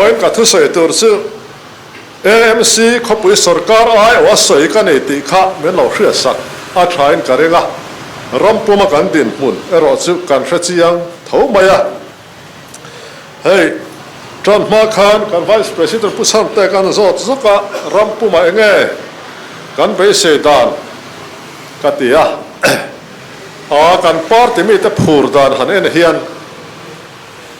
Vawiin ka thusawi tur chu AMC khawpui sorkar aiawh a sawi ka nei tih kha min lo hriatsak a thain ka ring a, ram puma kan dinhmun erawh chu kan hre chiang tho mai a. Hei, tan hma khan kan Vice President Pu Chhangte kan zawt zawk a, ram pumah enge kan beisei dan ka ti a. A, kan party mite phur dan han en hian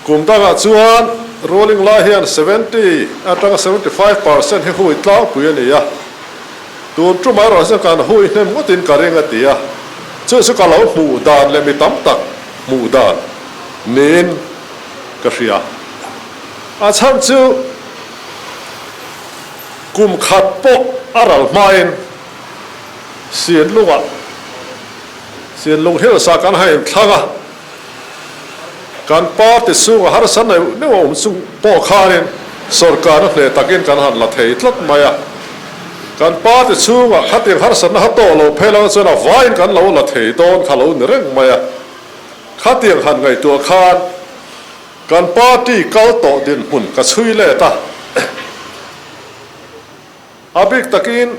kum dangah chuan ruling lai hian 70 atanga 75% hi hui tlangpui a ni a, tun tumah erawh chuan kan hui hnem ngawtin ka ring a ti a, chu chu ka lo hmuh dan leh mi tam tak hmuh dan niin ka hria. A chhan chu kum khat pawh a ral hmain Sinlungah Sinlung Hills-ah kan han inthlang a, kan party chhunga harsa neuh neuh a awm chung pawh khanin sawrkarna hneh takin kan han la thei tlat mai a. Kan party chhungah khatiang harsatna kha tawh lo phei lang chuan a vaiin kan lo la thei dawn kha lo ni reng mai a. Khatiang han ngaihtuah khan kan party kal tawh dinhmun ka chhui let a. A bik takin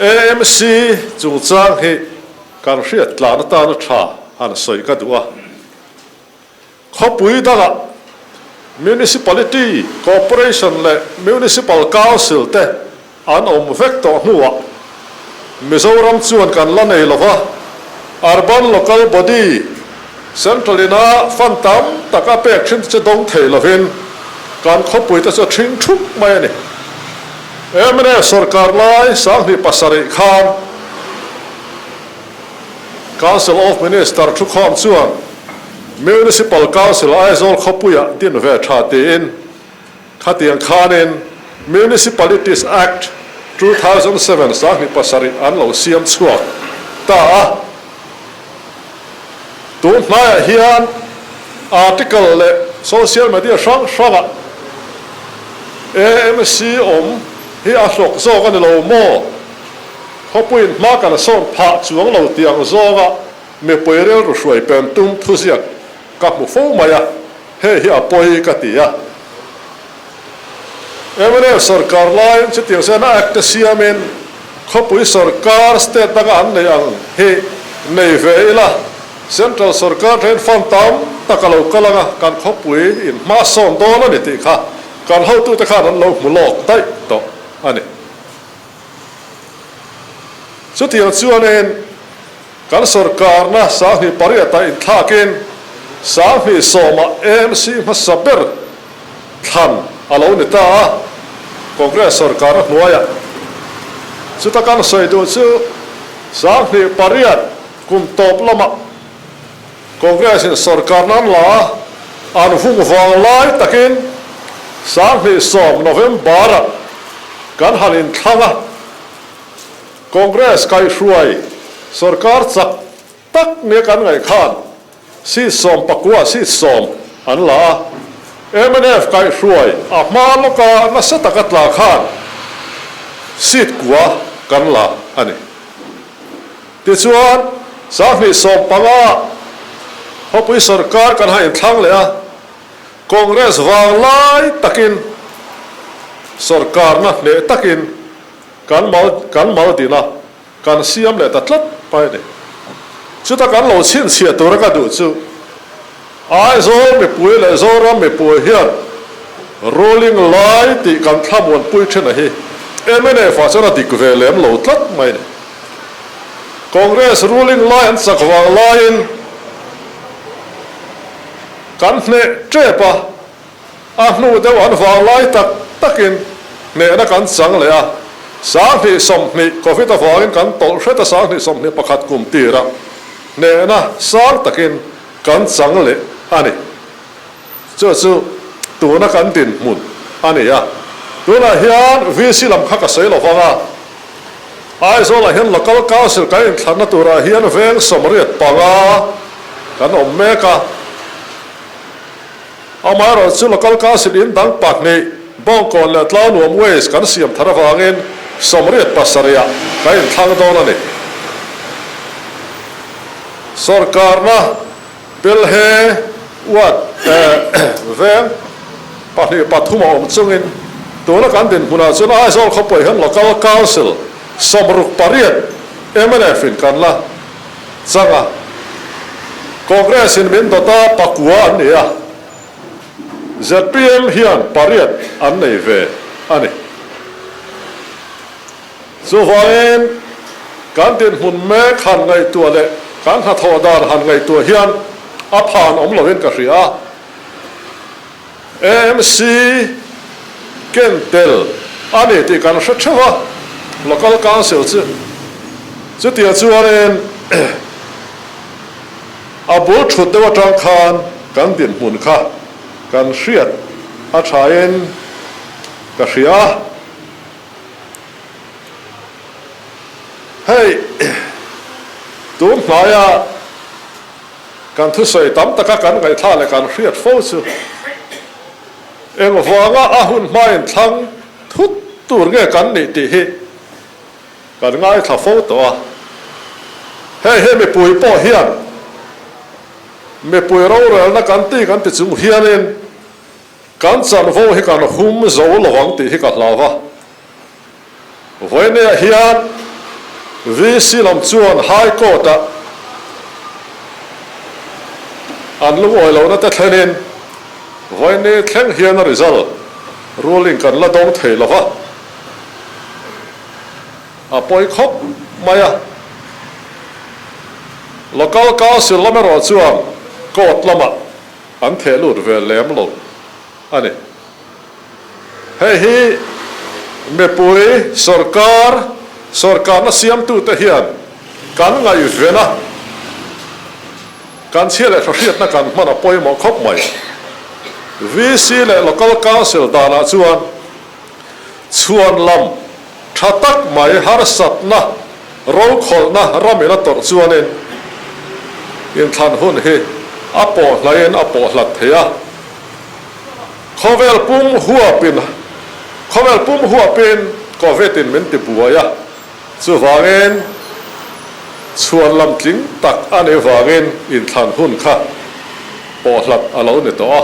AMC chungchang hi kan hriat tlan atana tha han sawi ka duh a. Khawpui dangah Municipality, Corporation leh Municipal Council te an awm vek tawh hnuah Mizoram chuan kan la nei lova, Urban Local Body, Central ina fund tam tak a pek thin te chu dawng thei lovin kan khawpui te chu a thing thup mai a ni. Mnf sorkar lai 2007 khan Council of Minister thukhawm chuan Municipal Council Aizawl khawpuiah din ve tha tiin Khatiang khanin Municipalities Act 2007 27 an lo siam chhuak ta a. Tun hnaiah hian article leh social media hrang hrangah AMC awm hi a hlawk zawk a ni lo maw? Khawpuiin hma kan sawn phah chuang lo tih ang zawnga mipui rilru hruai pen tum thuziak ka hmu fo mai a. Hei hi a pawi ka ti a. Mnf sorkar laiin chutiang chuan a act te siamin khawpui sorkar state danga an neih ang hi nei ve ila, central sorkar then fund tam tak a lo kal anga kan khawpui in hma sawn dawn a ni tih kha kan hotute khan an lo hmu lawk daih tawh a ni. Chutiang chuanin kan sorkarna 2008-ah inthlakin 2010-ah AMC hmasa ber thlan a lo ni ta a, Congress sorkarna hnuaiah. Chuta kan sawi duh chu 2008 kum tawp lamah Congress-in sorkarna an la a, an vung vang lai takin 2010 November-ah kan han inthlang a, Congress kaihhruai sorkar chak tak nia kan ngaih khan seat 19 seat 10 an la a, mnf kaihhruai a hma lawka nasa taka tla khan seat kua kan la a ni. Tichuan, 2015 khawpui sorkar kan han inthlang leh a, Congress vang lai takin sorkarna hneh takin kan mal kan mal din a, kan siam leh ta tlat mai a ni. Chuta kan lo chhinchhiah tura ka duh chu Aizawl mipui leh Zoram mipui hian ruling lai tih kan thlamuanpui thin a hi mnf ah chuan a dik ve lem lo tlat mai a ni. Congress ruling lai an chak vang laiin kan hneh tep a, a hnu deuh an vang lai tak takin hnehna kan chang leh a, 2020 Covid avangin kan tawlh hret a 2021 kum tirah hnehna sang takin kan chang leh a ni. Chu chu tuna kan dinhmun a ni a. Tunah hian VC lam kha ka sawi lo vang a, Aizawlah hian Local Council kan inthlanna turah hian veng 85 kan awm mek a. Amaherawh chu Local Council in dang pahnih, Bawngkawn leh Tlaunuam Waste kan siam thar avangin 87-ah kan inthlang dawn a ni. Sorkarna Belhe Ward veng. Pahnih pathum a awm chungin tuna kan dinhmunah chuan Aizawl khawpui hian Local Council 68 mnf in kan la chang a, Congress in min dawt a pakua an ni a, zpm hian pariat an nei ve a ni. Chuvangin kan dinhmun mek han ngaihtuah leh kan hnathawh dan han ngaihtuah hian a phan awm lovin ka hria a. AMC ken tel a ni tih kan hre theuh a, Local Council chu chutiang chuanin a bul thut deuh atang khan kan dinhmun kha kan hriat a thain ka hria a. Hei tun hnaia Kan thusawi tam taka kan ngaihthla leh kan hriat fo chu engvanga a hun hmain thlang thut tur nge kan nih tih hi kan ngaithla fo tawh a. Hei hi mipui pawh hian mipui rorelna kan ti kan ti chung hianin kan chanvo hi kan hum zo lo ang tih hi ka hlau a. Vawineah hian VC lam chuan High Court-ah an lungawi lohna te thlenin vawiini thleng hian a result ruling kan la dawng thei lo va, a pawi khawp mai a. Local Council lam erawh chuan Court lamah an theh lut ve lem lo a ni. Hei hi mipui sawrkar, sawrkarna siamtute hian kan ngaihven a, kan chhia leh hriatna kan hman a pawimawh khawp mai. VC leh Local Council danah chuan chhuan lam tha tak mai harsatna, rokhawlhna ramin a tawrh chuanin inthlan hun hi a pawh hlaiin a pawh hlat thei a. Khawvel pum huapin Khawvel pum huapin Covid in min ti buai a, chuvangin chhuan lam tling tak a nih vangin inthlan hun kha pawhhlat a lo ni tawh a.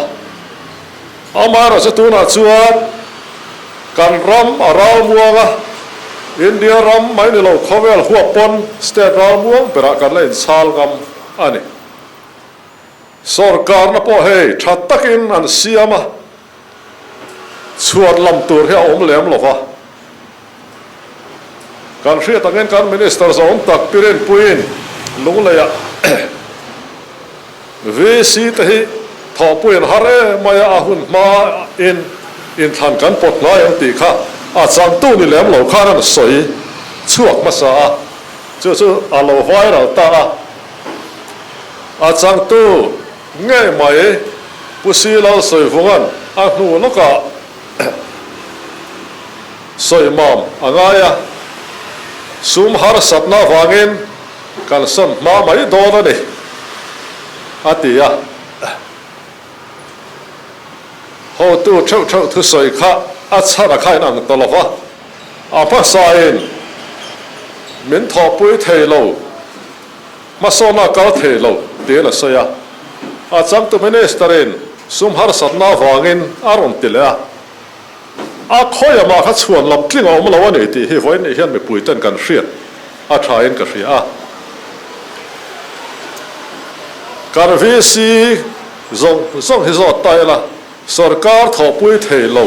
Amaherawhchu tunah chuan kan ram a ralmuang a, India ram mai ni lo khawvel huap pawn state ralmuang berah kan la inchhal ngam a ni. Sawrkarna pawh hei tha takin an siam a, chhuan lam tur hi a awm lem lo va. Kan hriat angin kan Minister zawng tak Pi Rinpuiin Lungleiah VC te hi thawhpuiin har em mai a, a hun hmain inthlan kan pawt hnai ang tih kha a changtu ni lem lo khan an sawi chhuak hmasa a, chu chu a lo viral ta a. A changtu ngei mai Pu Silal Sawivunga'n a hnu lawkah sawimam a ngai a, sum harsatna avangin kan sawn hma mai dawn a ni, a ti a. Hotu theuh theuh thusawi kha a chhan a khain ang ta lo va, a hmasain min thawhpui thei lo. Hmasawnna kal thei lo tiin a sawi a, a changtu Minister-in sum harsatna avangin a rawn ti leh a, a khawi amah kha chhuan lam tling a awm lo a ni tih hi vawiin hian mipuiten kan hriat a thain ka hria a. Kan VC zawng zawng hi zawt ta ila sawrkar thawhpui thei lo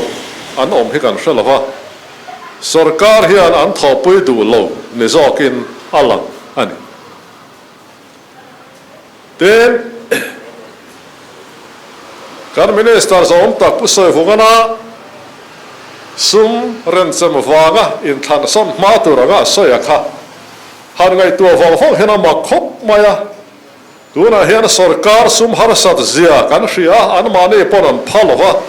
an awm hi kan hre lo va, sawrkar hian an thawhpui duh lo ni zawkin a lang a ni. Tin, kan Minister zawm tak Pu Sawivungana sum renchem vanga inthlan sawn hma tur anga a sawi a kha han ngaihtuah vang vang hian a mak khawp mai a. Tunah hian sawrkar sum harsat zia kan hria a, anmahni pawn an pha lo va,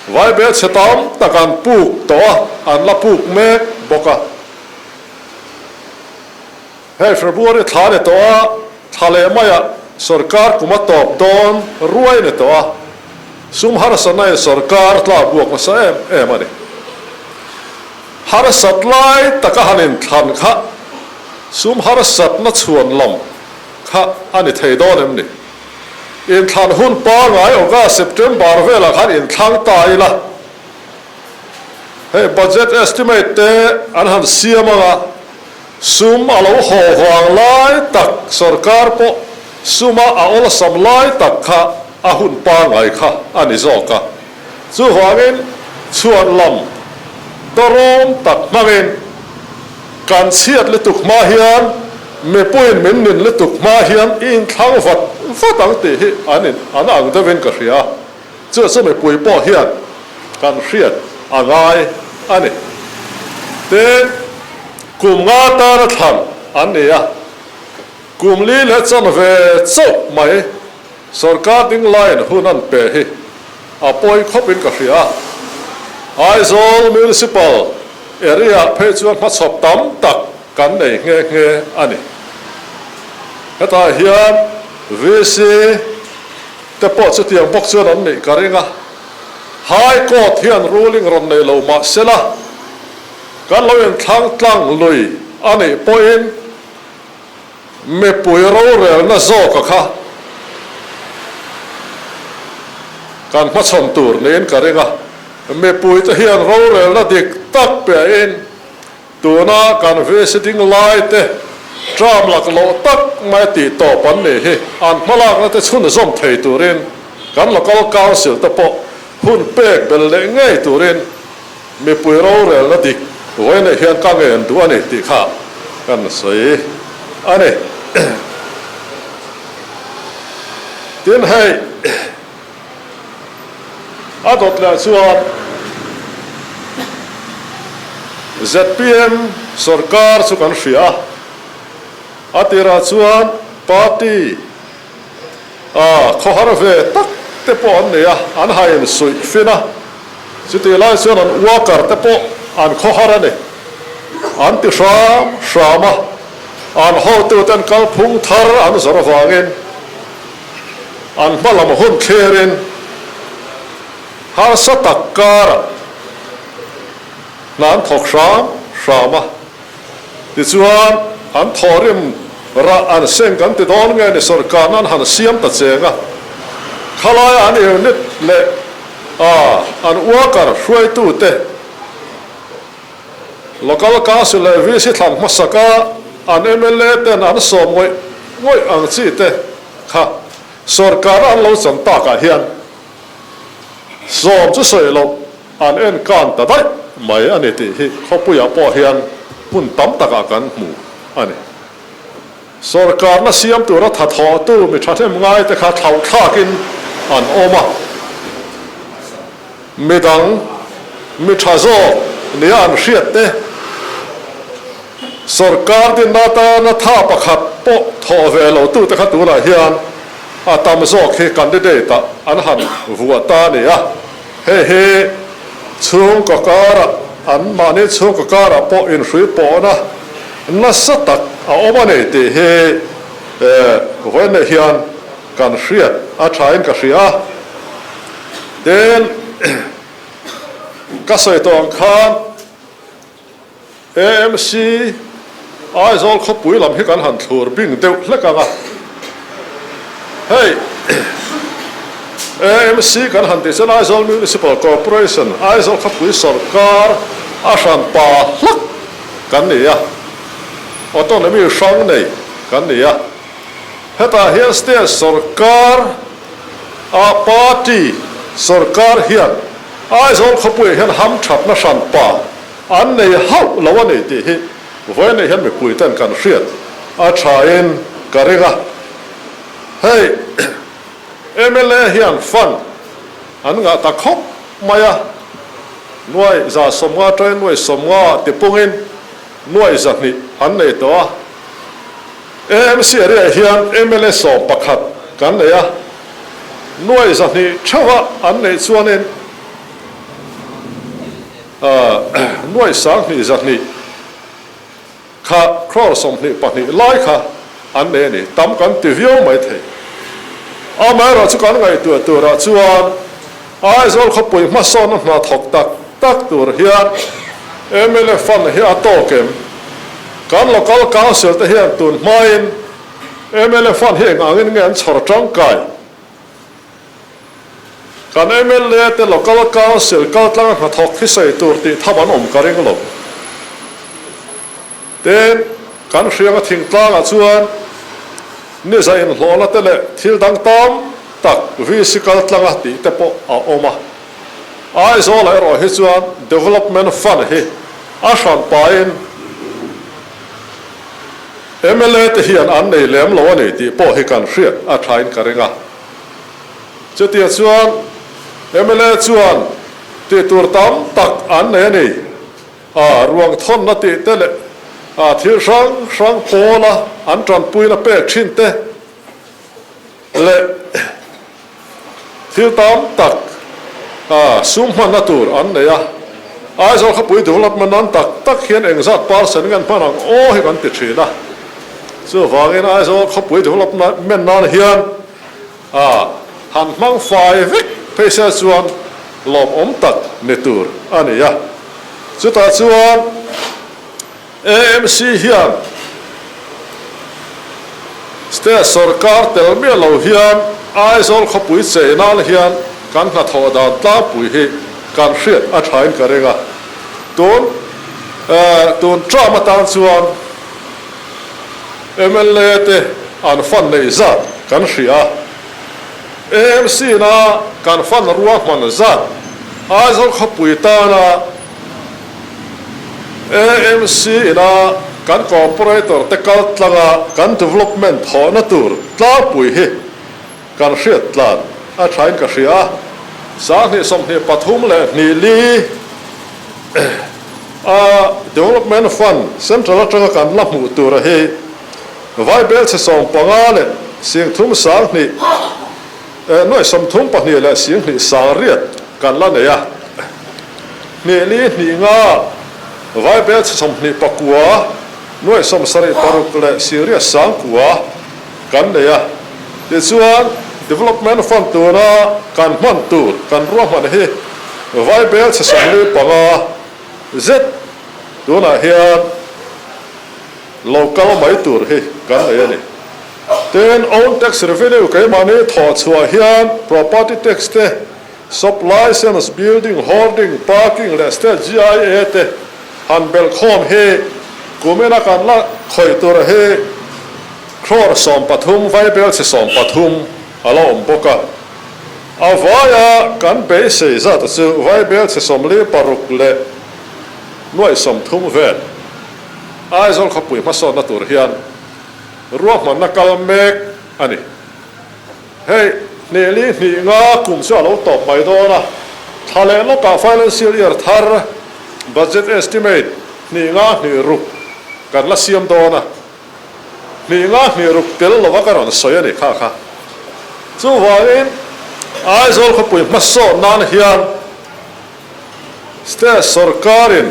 vaibel chhe tam tak an puk tawh a, an la puk mek bawk a. Hei February thla ni tawh a, thla leh maiah sawrkar kum a tawp dawn ruai ni tawh a, sum harsatna in sawrkar tla buak nasa em em a ni. Harsat lai taka han inthlan kha sum harsatna chhuan lam kha a ni thei dawn em ni? Inthlan hun pangai August, September velah khan inthlang ta ila. Hei budget estimate te an han siam anga sum a lo haw vang lai tak sorkar pawh suma a awlsam lai tak kha a hun pangai kha a ni zawk a. Chuvangin chhuan lam dawrawm tak hmangin kan chhiat lutuk hma hian mipuiin min nin lutuk hma hian i inthlang vat vat ang tih hi an in an ang deuhin ka hria. Chu chu mipui pawh hian kan hriat a ngai a ni. Tin, kum nga tana thlan an ni a, kum li leh chanve chauh mai Sorkar ding laiin hun an pe hi a pawi khawpin ka hria a. Aizawl Municipal area phei chuan hmachhawp tam tak kan nei nghe nghe a ni. Hetah hian VC te pawh chutiang bawk chuan an nih ka ring a. High Court hian ruling rawn nei lo mah sela, kan lo inthlang tlang lui a nih pawhin Mipui rorelna zawka kha kan hmachhawn tur niin ka ring a, mipuite hian rorelna dik tak piahin tuna kan visiting laite term laklawh tak mai tih tawp an nih hi an hmalakna te chhunzawm thei turin kan local council te pawh hun pek bel leh ngei turin Mipui rorelna dik vawiinah hian ka ngen duh a ni tih kha kan sawi a ni. Tin hei a dawt leh chuan zpm sorkar chu kan hria a, a tirah chuan party A, khawhar ve tak te pawh an nei a, an hain suih fin a, chutih lai chuan an worker te pawh an khawhar a ni. An ti hram hram a, an hotuten kalphung thar an zawrh avangin an hma lam hun thlirin harsa tak karah hna an thawk hram hram a. Tichuan, an thawhrim rah an seng kan ti dawn nge ni sawrkarna an han siam ta cheng a, khalaia an unit leh a an worker hruaitute Local Council leh VC thlan hmasaka an mla ten an sawm ngawih ngawih ang chi te kha sawrkarna an lo chan takah hian sawm chu sawi loh An en kan ta daih mai a ni tih hi khawpuiah pawh hian hmun tam takah kan hmu a ni. Sawrkarna siam tura tha thawhtu mi thahnem ngaite kha thlauhthlakin an awm a, midang mi tha zawk nia an hriat te sawrkar dinna atana tha pakhat pawh thawh ve lo tute kha tunah hian a tam zawk hi candidate ah an han vuah ta a ni a. Hei hi chhungkaw karah, anmahni chhungkaw karah pawh inhrui pawhna nasa tak a awm a ni tih hi vawiinah hian kan hriat a thain ka hria a. Tin, ka sawi tawh ang khan, AMC, Aizawl khawpui lam hi kan han thlur bing deuh hlek ang a. Hei AMC kan han tih chuan Aizawl Municipal Corporation, Aizawl khawpui sawrkar a hran pa hlak kan ni a, autonomy hrang nei kan ni a. Hetah hian state sawrkar a party sawrkar hian Aizawl khawpuiah hian hamthatna hran pa An nei hauh lo a ni tih hi vawiinah hian mipui ten kan hriat a thain ka ring a. Hei mla hian fund an ngah ta khawp mai a, nuai 150 atangin nuai 50 tipungin nuai 200 an nei tawh a. AMC area hian mla 11 kan nei a, nuai 200 theuha an neih chuanin, Nuai 2000 200 kha crore 22 lai kha an nei a ni. Tam kan ti viau mai thei. Amaherawh chu kan ngaihtuah turah chuan Aizawl khawpui hmasawnna hna thawk tak tak tur hian mla fund hi a tawk em? Kan local council te hian tun hmain mla fund hi eng angin nge an chhawr tangkai? Kan mla te Local Council kaltlanga hnathawk hi sawi tur tih tham an awm ka ring lo. Tin, kan hrianga thingtlangah chuan niza inhlawhna te leh thil dang tam tak VC kaltlanga tih te pawh a awm a. Aizawlah erawh hi chuan Development Fund hi a hran pahin mla te hian an nei lem lo a ni tih pawh hi kan hriat a thain ka ring a. Chutiang chuan mla chuan tih tur tam tak an nei a ni. A ruang thawnna tih te leh a thil hrang hrang pawla an tanpuina pek thin te leh thil tam tak sum hmanna tur an nei a. Aizawl khawpui development nan tak tak hian engzat percent nge an hman ang aw hi kan ti thin a. Chuvangin Aizawl khawpui development nan hian A han hmang fai vek phei se chuan lawmawm tak ni tur a ni a. Chutah chuan AMC hian State sawrkar tel miah lo hian Aizawl khawpui chei nan hian kan hnathawh dan tlangpui hi kan hriat a thain ka ring a. Tun tun term atan chuan Mla te an fan neih zat kan hria a, AMC na kan fan ruahman zat Aizawl khawpui tana AMC ina kan corporator te kal tlanga kan development thawhna tur tlangpui hi kan hriat tlan a thain ka hria a, 2023 li a Development Fund Central atanga kan la hmuh tura hi Vaibel chhe 15 leh 30 2 nuai 32 leh 2 sangriat kan la nei a, hnih li hnih nga Vaibel chhe 29 nuai 76 leh 80 sangkua kan nei a. Tichuan, Development Fund tuna kan hman tur kan ruahman hi Vaibel chhe 45 zet tunah hian lo kal mai tur hi kan nei a ni. Tin, Own Tax Revenue keimahni thawh chhuah hian Property Tax te, Shop Licence, Building, Hoarding, Parking leh State GIA te han belh khawm hi kumina kan la khawih tur hi Crore 13 Vaibel chhe 13 a la awm bawk a. A vaia kan beisei zat chu Vaibel chhe 46 leh nuaih 30 vel. Aizawl khawpui hmasawnna tur hian ruahmanna kal mek a ni. Hei, hnih li hnih nga kum chu a lo tawp mai dawn a, thla leh lawkah financial year thar budget estimate hnih nga hnih ruk kan la siam dawn a. Hnih nga hnih ruk tel lova ka rawn sawi a ni kha kha. Chuvangin Aizawl khawpui hmasawn nan hian State sawrkarin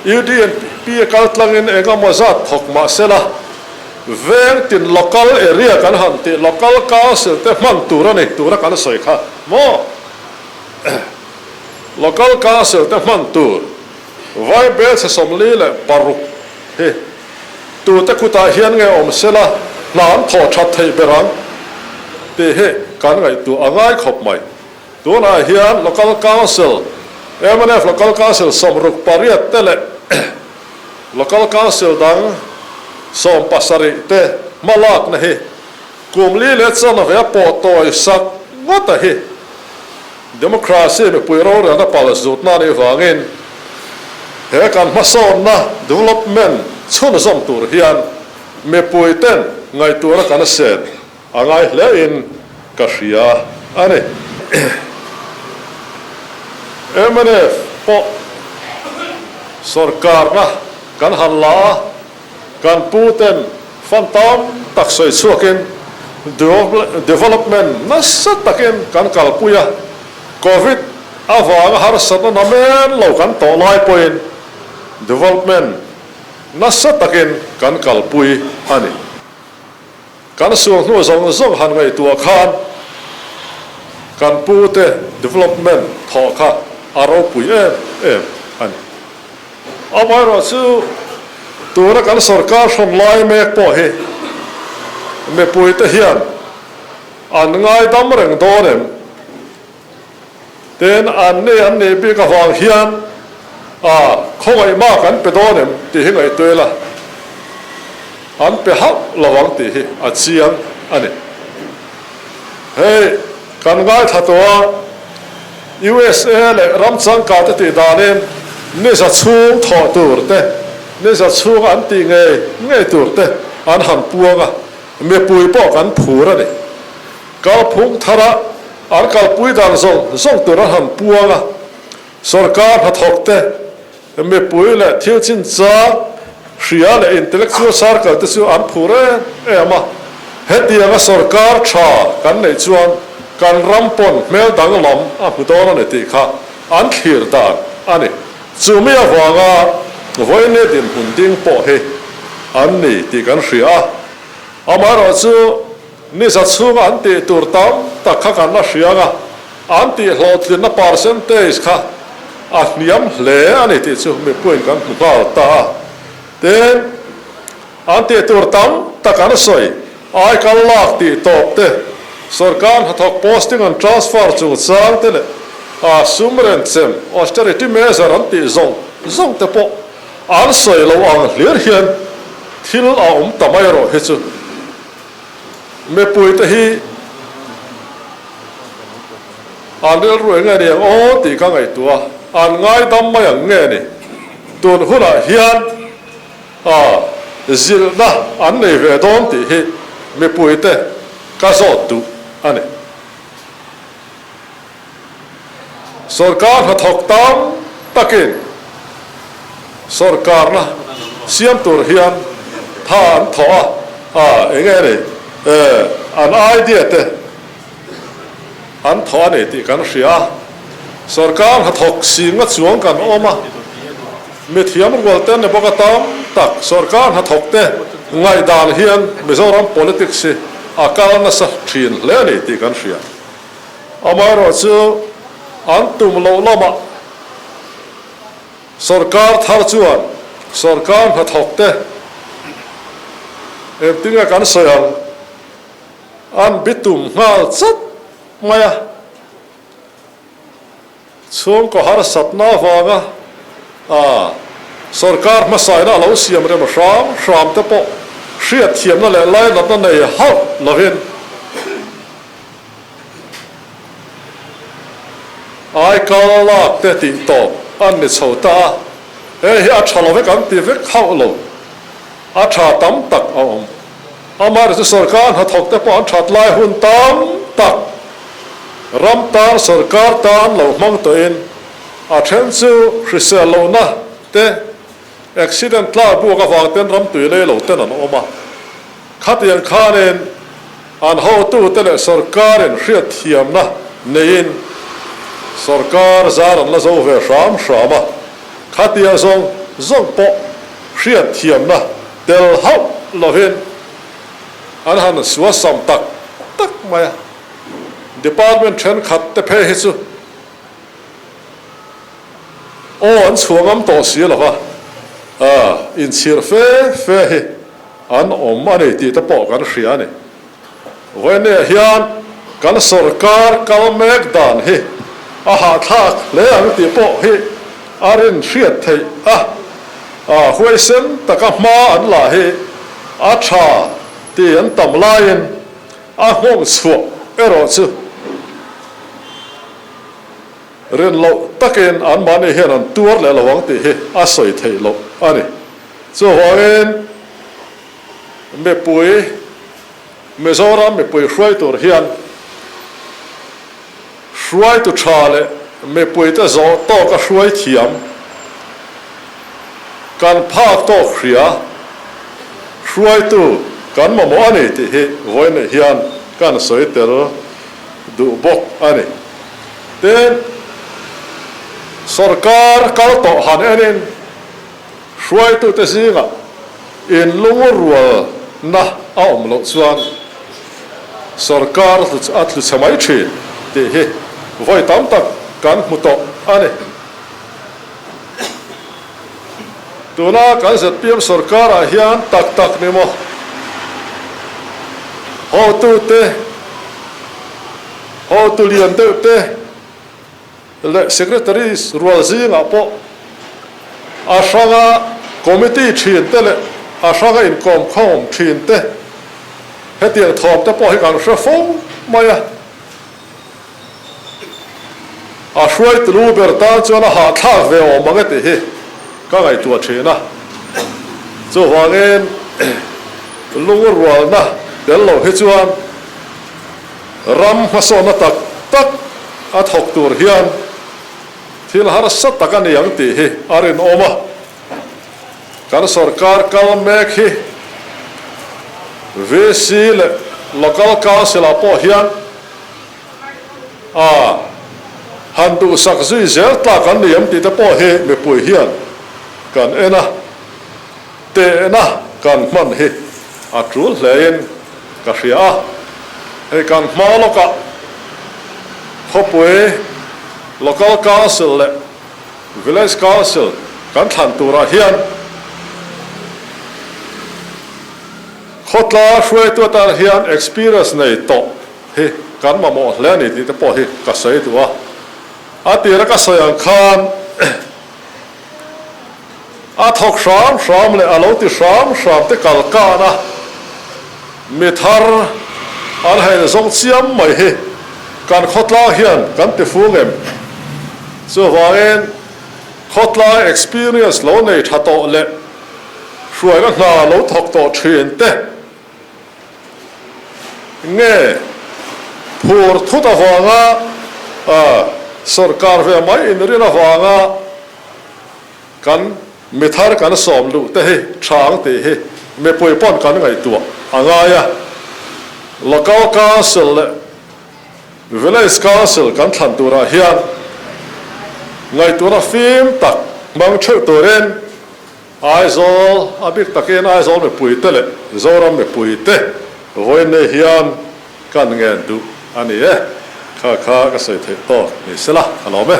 UDNP a kal tlangin eng emaw zat thawk mah sela, veng tin local area kan han tih local council te hman tur a ni tura kan sawi kha maw? Local council te hman tur Vaibel chhe 46 hi tute kutah hian nge awm sela hna an thawh that theih ber ang tih hi kan ngaihtuah a ngai khawp mai. Tunah hian Local Council, mnf Local Council 68 te leh Local Council dang 17 te hmalakna hi kum li leh chanve a pawh tawi sak ngawt a hi Democracy mipui rorelna pal zutna anih vangin he kan hmasawnna development chhunzawm tur hian mipui ten ngaihtuahna kan sen A ngai hle in ka hria a ni. Mnf pawh sawrkarna kan han la a, kan pu ten fund tam tak sawi chhuakin development nasa takin kan kalpui a, Covid avanga harsatna namen lo kan tawh lai pawhin development nasa takin kan kalpui a ni. Kan sual hnu zawng zawng han ngaihtuah khan kan pute development thawh kha a ropui em em a ni. Amaherawhchu tuna kan sorkar hrawn lai mek pawh hi mipuite hian an ngaidam reng dawn em? Tin, an ni an nih bik avang hian a khawngaih mak an pe dawn em tih hi ngaihtuah ila, an pe hauh lo ang tih hi a chiang a ni. Hei kan ngaithla tawh a, USA leh ram changkang te tih danin ni za chhung thawh tur te, ni za chhunga an tih ngei ngei tur te an han puang a, mipui pawh kan phur a ni. Kalphung thara an kalpui dan zawng zawng tur an han puang a, sorkar hnathawk te, mipui leh thil chinchang hria leh intellectual circle te chu an phur em em a. Hetianga sorkar tha kan neih chuan kan ram pawn hmel danglam a hmu dawn a ni tih kha an thlir dan a ni. Chumi avanga vawiin dinhmun ding pawh hi an ni tih kan hria a, amaherawhchu, Ni za chhunga an tih tur tam tak kha kan la hriang a, an tih hlawhtlinna percentage kha a hniam hle a ni tih chu mipuiin kan hmu nghal ta a. Tin, an tih tur tam tak an sawi, aikal lak tih tawp te, sorkar hnathawk posting and transfer chungchang te leh a sum renchem, austerity measure an tih zawng zawng te pawh an sawi lo ang hlir hian thil a awm ta mai erawh hi chu. Mipuite hi an rilru eng nge ni ang aw tih ka ngaihtuah a, an ngaidam mai ang nge ni? Tun hunah hian zilhna an nei ve dawn tih hi mipuite ka zawt duh a ni. Sorkar hnathawk tam takin sorkarna siam tur hian tha an thawh a, a eng nge ni an idea te an thawh a ni tih kan hria a. Sorkar hnathawk singa chuang kan awm a, mithiam rual te ni bawk a tam tak sorkar hnathawk te ngaihdan hian Mizoram politics hi a kal nasa thin hle a ni tih kan hria. Amaherawhchu, an tum loh lamah sorkar thar chuan sorkar hnathawkte engtinge kan sawi ang an bitum nghal chat mai a. Chhungkaw harsatna avanga sorkar hmasaina a lo siam rem hram hram te pawh hriatthiamna leh lainatna nei hauh lovin aikal lak te tih tawp an ni chho ta a, hei hi a tha lo vek an ti vek hauh lo, a tha tam tak a awm. Amaherawhchu sorkar hnathawk te pawh an that lai hun tam tak ram tan sorkar tan lo hmang tawhin a then chu hrisel lohna te accident tlak buak avang ten ram tui lei lo ten an awm a. Khatiang khanin an hotute leh sorkarin hriatthiamna neiin sorkar zar an la zo ve hram hram a. Khatiang zawng zawng pawh hriatthiamna tel hauh lovin an han suasam tak tak mai a. Department thenkhat te phei hi chu aw an chhuah ngam tawh si lo va, inchhir fe fe hi an awm a ni tih te pawh kan hria a ni. Vawinia hian kan sorkar kal mek dan hi a hahthlak hle ang tih pawh hi a rin hriat theih a, huaisen taka hma an la hi a tha tih an tam laiin a nghawng chhuah erawh chu rin loh takin anmahni hian an tuar leh lo ang tih hi a sawi theih loh a ni. Chuvangin mipui, Mizoram mipui hruai tur hian hruaitu tha leh mipuite zawh tawka hruai thiam, kan phak tawk hria hruaitu kan mamawh a ni tih hi vawiin hian kan sawi tel duh bawk a ni. Tin, sorkar kal tawh han enin Hruaitute zingah inlungrualna a awm loh chuan sorkar a tlu chhe mai thin tih hi vawi tam tak kan hmu tawh a ni. Tuna kan zpm sorkarah hian tak tak ni maw hotute, hotu lian deuh te. leh Secretary rual zingah pawh a hranga committee thin te leh a hranga inkawmkhawm thin te hetiang thawm te pawh hi kan hre fo mai a. A hruaitu lu ber tan chuan a hahthlak ve awm ang e tih hi ka ngaihtuah thin a. Chuvangin lungrualna tel lo hi chuan ram hmasawnna tak tak a thawk tur hian thil harsa tak a ni ang tih hi a rinawm a. Kan sorkar kal mek hi VC leh Local Council ah pawh hian a han duhsak zui zel tlak an ni em tih te pawh hi mipui hian kan en a, tehna kan hman hi a tul hlein ka hria a. Hei kan hma lawkah khawpui Local Council leh Village Council kan thlan turah hian khawtla hruaitu atan hian experience nei tawh hi kan mamawh hle a ni tih te pawh hi ka sawi duh a. A tira ka sawi ang khan a thawk hram hram leh a lo ti hram hram te kal kan a, mi thar an hain zawng chiam mai hi kan khawtlang hian kan ti fung em? Chuvangin khawtlai experience lo nei tha tawh leh hruaina hna lo thawk tawh thin te nge phur thut avanga sorkar ve mai inrin avanga Kan mi thar kan sawm luh te hi tha ang tih hi mipui pawn kan ngaihtuah a ngai a. Local Council leh Village Council kan thlan turah hian ngaihtuahna fim tak hmang theuh turin Aizawl, a bik takin Aizawl mipuite leh Zoram mipuite vawiin hian Kan ngen duh a ni e. Kha kha ka sawi theih tawk ni sela ka lawm e.